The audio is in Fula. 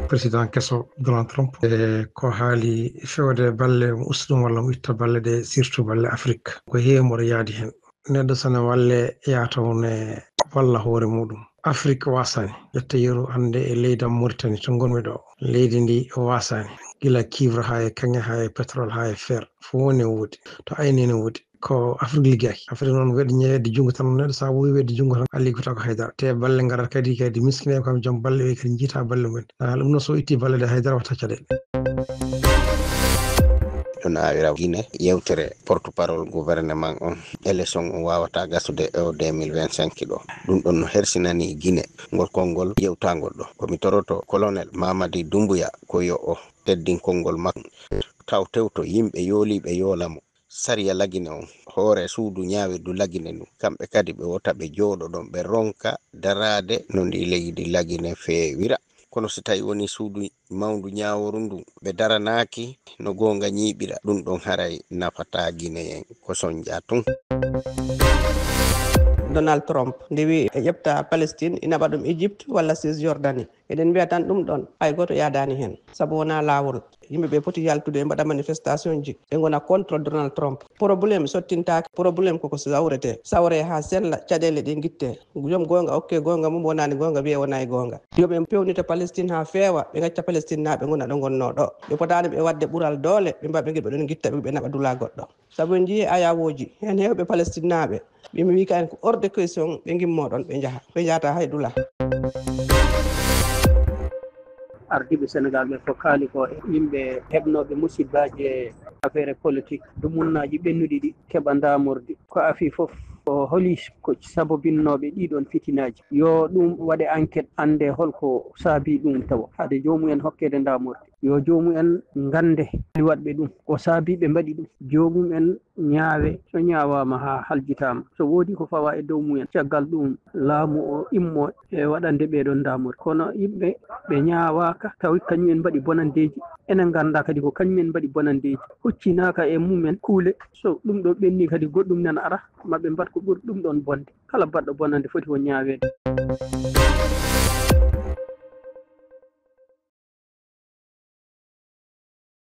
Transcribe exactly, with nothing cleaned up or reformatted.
Président keso Donald Trump, e ko haali fewde balle, mo usta ɗum walla mo itta balle ɗe, surtout balle Afrique. Ko heewi mboɗo yaadi heen. Neɗɗo so ne walle, yaata wone walla hoore muɗum. Afrique wasaani. Ƴetta yeru hannde e leydam Mauritanie to ngonmi ɗo. Leydi ndi wasaani. Gila cuivre haa e kaŋŋe, haa e pétrole, haa e fer. Fof woni e woodi. To ayni ene woodi. Ko Afrique liggaaki. Afrique noon weɗi ñe-, weɗi junngo tan, neɗɗo so a wowi weɗi junngo tan, a liggotako haydara. Te balle ngarat kadi, kadi miskineeɓe kam, joom balle ɓe kadi njiita balle mumen. Ah, ɗum noon so itti balle ɗe, haydara watta caɗeele. Ɗo nawira Guinée, yewtere porte-parole gouvernement on, élection on wawata gasude e o deux mille vingt-cinq ɗo. Ɗum ɗon no hersinani Guinée ngol konngol yewtagol ɗo. Ko mi toroto colonel Mamadi Doumbouya ko yo o teddin konngol makko. Taw tewto yimɓe yooliiɓe yoolamo. Sariya Lagine on, hoore suudu ñaawe du Lagine ndu, kamɓe kadi ɓe wota ɓe jooɗo ɗon, ɓe ronka daraade no ndi leydi Lagine feewira. Kono si tawi woni suudu mawndu ñaaworu ndu, ɓe daranaaki no goonga ñiiɓira, ɗum ɗon haray nafata Gineyen, ko sonja tun. Donald Trump nde wi e ƴefta Palestine, ina waɗa ɗum Egypte walla Cisjordanie. Eɗen mbiya tan ɗum ɗon, hay gooto yaadaani heen, sabu wonaa laawol. Yimɓe ɓe poti yaltude, ɓe mbaɗa manifestation ji, ɓe ngona contre Donald Trump. Problème sottintaake, problème koko sawrete, sawre haa sella, caɗeele ɗe ngitte. Joom goonga okke goonga mum, wonaani goonga wiye wonaa e goonga. Yo ɓe pewnita Palestine haa feewa, ɓe ngacca Palestine naaɓe ngona ɗo ngonnoo ɗo. Ɓe potaani ɓe waɗde ɓural doole, ɓe mbaɗa ɓe ngiɗ ɓe ɗon ngitta ɓe, ɓe naɓa dula goɗɗo. Sabu en njiyii ayawooji, heen heewɓe Palestinnaaɓe, ɓe mi wii ka en ko hors de question ɓe ngimmoo ɗon, ɓe njaha, ɓe njahata hay dula. Ardiiɓe Senegaal ɓe fof kaali ko e yimɓe heɓnooɓe musibbaaji e affaire politique, dumunnaaji ɓennuɗi ɗi keɓa ndaamordi. Ko afii fof ko holi ko sababinnooɓe ɗii ɗoon fitinaaji. Yo ɗum waɗe enquête, annde holko saabii ɗum tawa, hade joomum en hokkeede ndaamordi. Yo joomum en ngannde waɗɓe ɗum, ko saabii ɓe mbaɗi ɗum. Joomum en ñaawe, so ñaawaama haa haljitaama, so woodi ko fawaa e dow mum en, caggal ɗum laamu o immoo e waɗande ɓee ɗoon ndaamordi. Kono yimɓe ɓe ñaawaaka, tawi kañum en mbaɗi bonanndeeji, enen nganndaa kadi ko kañum en mbaɗi bonanndeeji, huccinaaka e mum en kuule. So ɗum ɗo ɓenni kadi, goɗɗum nana ara, ma ɓe mbaɗ ko ɓuri ɗum ɗoon bonde. Kala baɗɗo bonannde foti ko ñaaweede.